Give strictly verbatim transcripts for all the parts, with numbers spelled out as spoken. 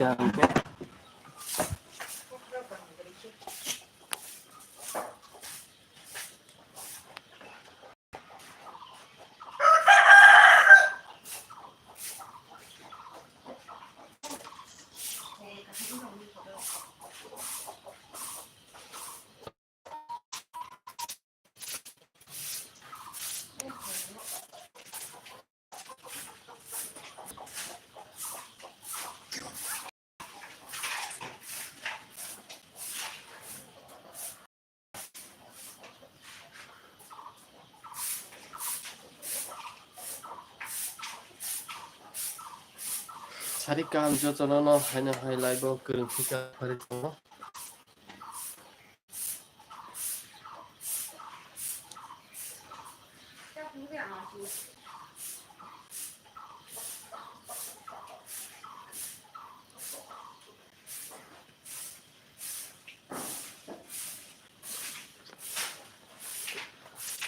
kaham khe. Sari kaham jotono no haino hai live o kwrwng khe ka phari tongo.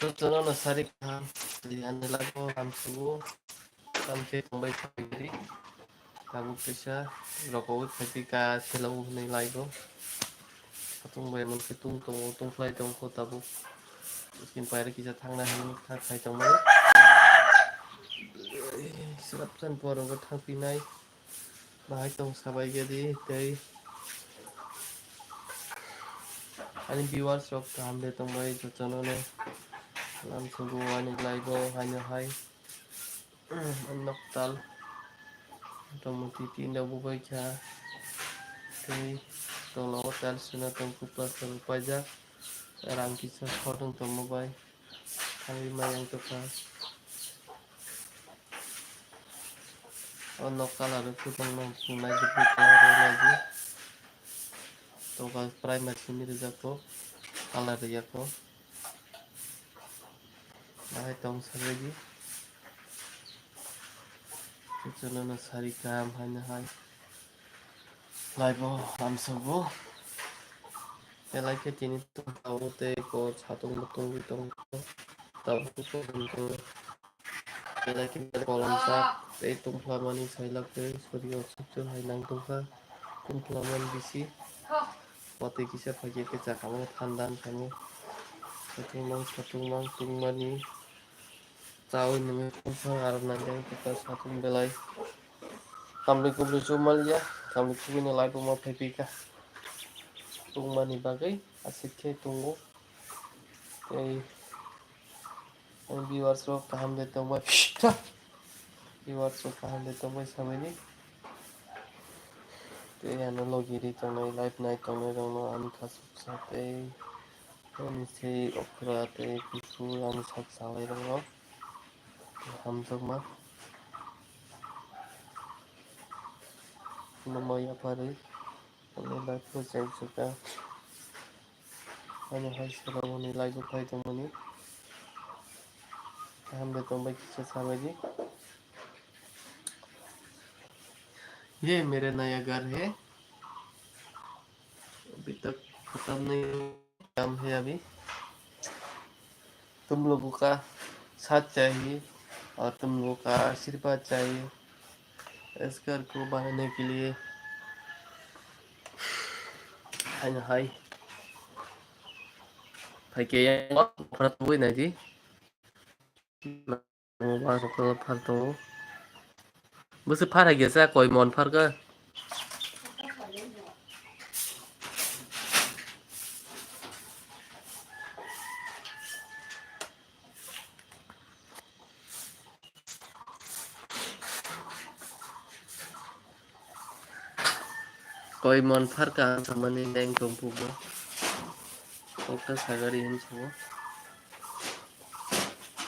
Jotono no sari kaham, ani live o hamsugo, tamo khe tongbai phaidi. Tabuk kisa rokoui phaidi ka selo hwnwi live o. Satung bai mankhe tung tongo, tungphlai tongkho tabuk. Skin paire kisa thangna hwnwi kha khai tongmani. Swrapsan borok thangpinai. Bahai tong sabai gedi tei ani viewers rok kaham de tongbai jotono no. Lamsogo ani live o haino hai. Nok tal. Motamoti tin rok bo bai kha. Tei tola o tiles rwna tong khe plaster rok paijak. Rang kisa sot wng tongma bai. Thangwi mayang tongkha. O nok colour rok kwbangma chwng naidi blue colour rok naidi. Toga primer simi rijak kho, colour riyakho. Bahai tong sabaidi. Kuchunono sari kaham haino hai. Live o hamsogo. Belai khe tini tongthao tei kok satung bo tungwi tongo. Tabuk khe tongthao. Belai khe kolom sak tei tungphla mani sailak tei sori o sukchur hai nang tongkha. Tungphla mani bisi. Watwi kisa phaikhe khe chakamo thandan khamu. Satung mang satung mang tungmani. Chawi nungwi tongphang aro nangya wngkha satung belai. Kamli kubli chumaliya, kamli kubini live o ma phaiphika. Tungmani bagwi aswk khe tongo. Tei ani viewers rok kaham de tongbai. Viewers rok kaham de tongbai sabaini. Tei ano logi ri tongnai, live nai tongnai rokno ani khasuksa tei ani sei okra tei kusu ani sak salai rokno. Hamjakma. Omo yapharwi, omo live o chengsuka. Ani hai sora hwnwi live o phai tongmani. Kaham de tongbai kisa sabaidi. ये मेरे नया घर है, अभी तक खत्म नहीं हुआ, काम है अभी। तुम लोगों का साथ चाहिए और तुम लोगों का आशीर्वाद चाहिए इस घर को बनाने के लिए। Hai hai. Hai ke yang prat bui nai di. Bwswk phar tongo. Bwswk phar hai kisa koi mon phar kha. Koi mon phar kha ang samani neng tong phubo. Kokta sagari hinwi sabo.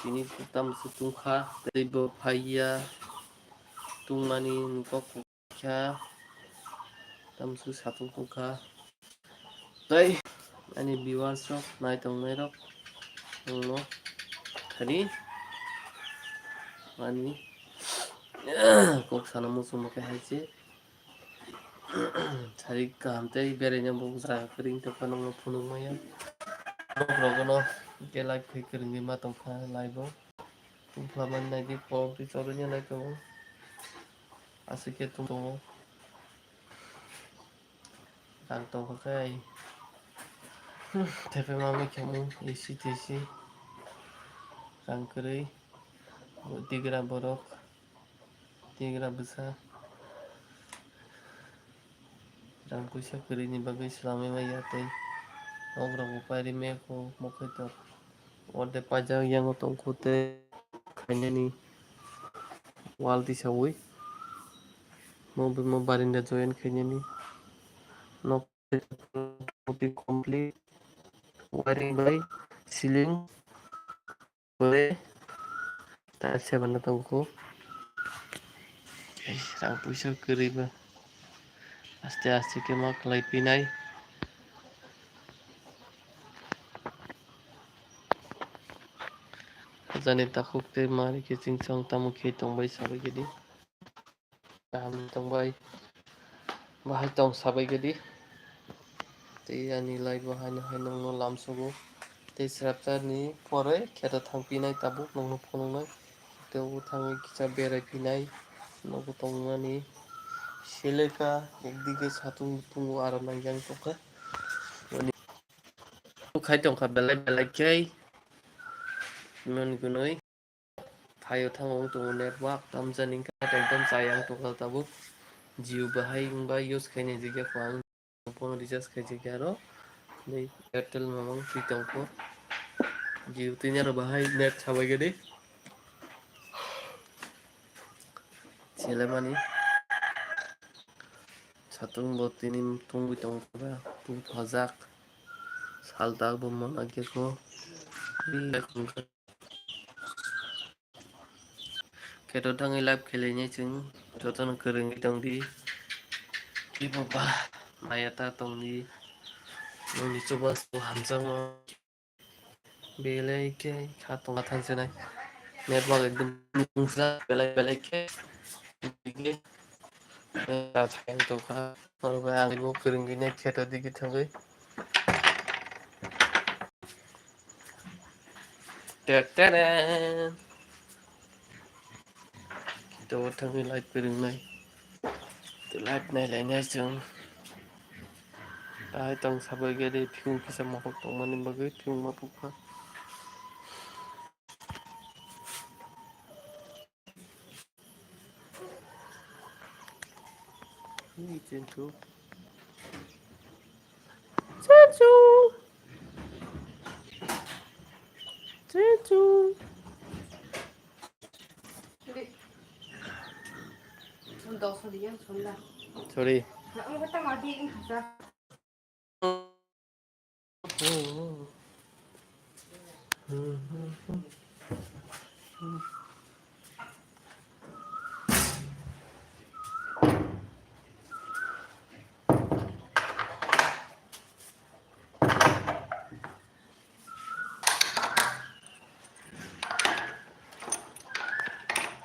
Tini tamswk tungkha, tei bo phaiya. Tungmani kok kha. Tamswk satung tungkha. Tei ani viewers rok, nai tongnai rok, nongno thani ani kok sana muchungma khe hai se. Sari kaham tei beraina bo jaga kwrwi wngtongkha, nongno phunukmaya. Bokhorogono hwnkhe like khai kwrwngwi ma tongkha live o. Tungphla mani naidi, kolom twi chorwi nai tongo. Aswk khe tung tongo. Ang tongkha khe ai. Thepe mamai khe mung isi tisi. Rang kwrwi. Tigra borok. Tigra bwsa. Rang puisa kwrwini bagwi swlamwi manya tei. Nokrok bo pairi mekho mokhe tor. Orde pajak yango tongkhu tei khainani wall tisawi. Mo bwma barinda join khainani. Nok complete. Wiring bai ceiling. Pore ta sebana tongkhu. Ei, rang puisa kwrwi ba. Aste aste khe ma khlai pinai. Jani takhuk tei mari khe chwng chwng tamo khe tongbai sabai gidi. Kaham tongbai. Bahai tong sabai gidi. Tei ani live bo haino hai nongno lamsogo. Tei sraptarni pore kheto thangpinai tabuk nongno phunuknai. Tei obo thangwi kisa berai phinai. Nogo tongmani seleka ekdike satung tungo aro nangjak tongkha. Khai tongkha belai belai khe. Mani gunoi. Phaio thango wng tongo network tamjani wngkha, tei tam chaya wng tongkha tabuk. Jio bahai wngba use khaina jigya phang phone recharge khai jigya aro. Tei Airtel mamang twi tongkho. Jio twi naro bahai net sabai gadi. Selemani. Satung bo tini tungwi tongkha, tungthajak. Saltak bo mona khe kho. Kheto thangwi live khelainai chwng jotono kwrwngwi tongdi. Kibo ba maya ta tongdi. Nini chubachu hamjakma. Belai khe kha tongma thangsinai. Network ekdom belai belai khe. Thang tongkha. Oro bai ang bo kwrwngwi nai kheto digi thangwi. Teteren. Kito thangwi live kwrwngnai. Tei live nailainai chwng. Tei tong sabai gede phiyung kisa mohok tongmani bagwi phiyung ma pukha. Ni chintu. Chuchu. Chuchu. Sorry.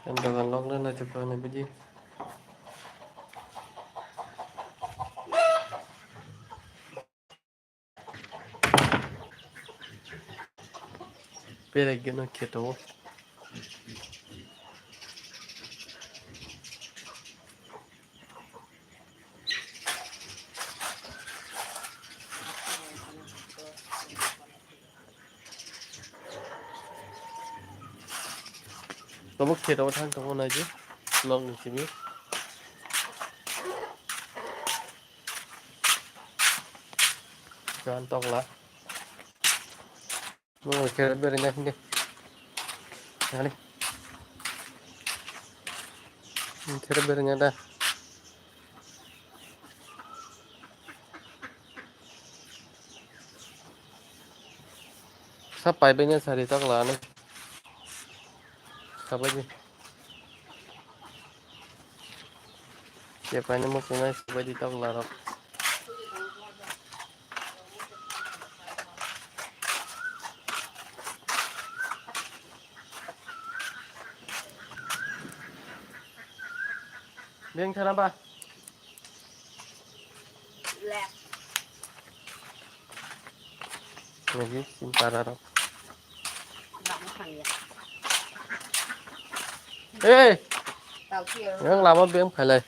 Ang dogan lok na naitugkha na bidi. Berek geno kheto. Tabuk khe tabuk thang tongo naidi nok ni simi. Jan tokla. Mo khe beri na hindi. Ani. Khe beri na da. Sa pai bai na sari tokla ani. Sa bai di. Ye pai na mo sinai sa bai di tokla rok. Beng thana ba. Lagi sintara rok. Eh, yang lama beng phailai.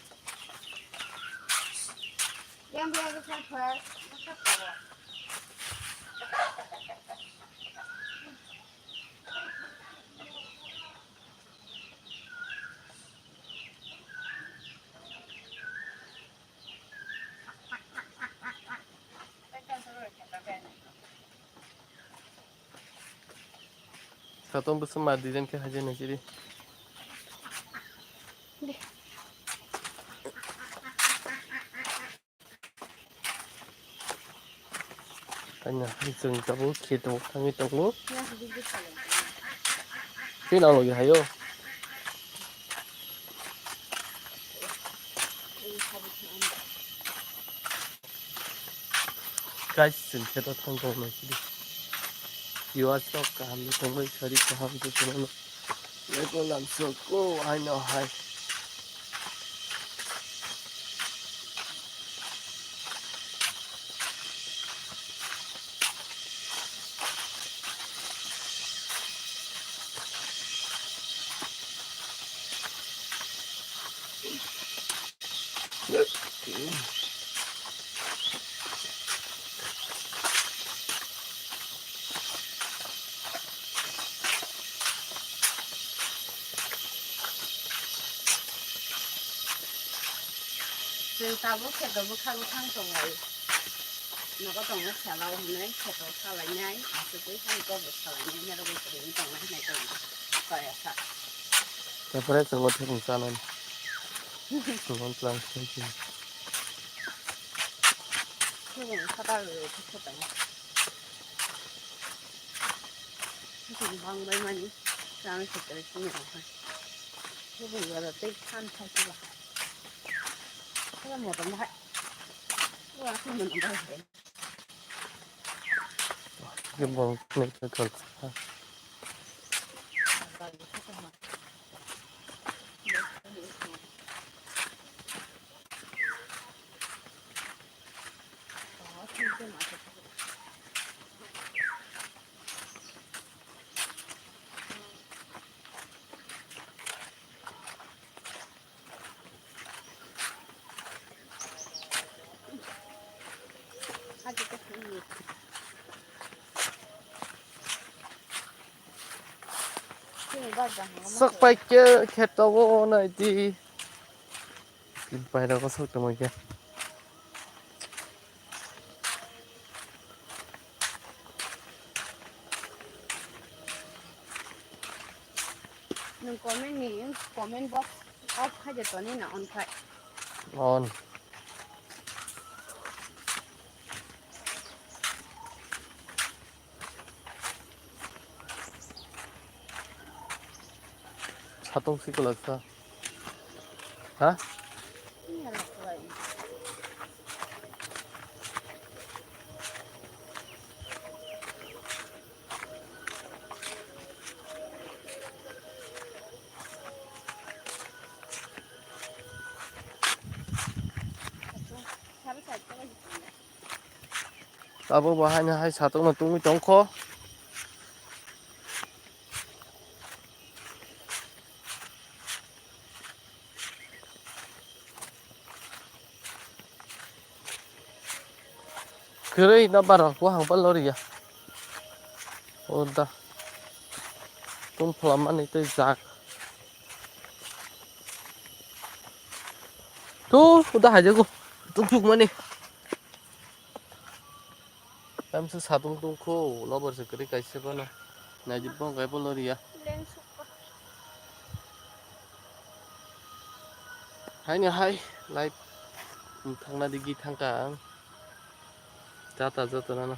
Satung bwswk ma design khe hai je nai sidi. Tanya hai chwng tabuk khe tabuk thangwi tongo. Tei nang logi hayo. Guys, chwng khe to thang tong nai sidi. Viewers rok kaham ni tongbai sari kaham se tongmano. Level lamsok ko haino hai. Chwng tabuk khe do bwkhak bwkhak tonglai. Nogo tongo salo hwnwi kheto salainai, aswk twi hai bobo salainai, norok bai kwrwngwi tongnai hwnwi tongo. Kaya sa. Temperature bo thekni chanani. Tubun tlang thekni. Thekni khatar rw thekni. Thekni bangbai mani. Chang se kwrwi sini rw hai. Thekni yoro tei than thai siba. Thekni motom bahai. Wa thekni motom bahai. Khe borok nai khe kal. Sak pai khe kheto o nai di. Pairok sok tongma khe. Nwng comment ni, comment box off khai de toni na on khai. On. Satung si kwlak sa. Ha? Abo bo haino hai satung no tungwi tongkho. Kwrwi no barok buphang palo riya. Oda. Tum phalamani tei jak. Tu, uda haijago. Tuk tuk mani. Tamsa satung tungkho, lobar se kwrwi kaisa phano. Naijik bo kaibo loriya. Haini hai, live. Thangna digi thangka ang. Jata jata nana.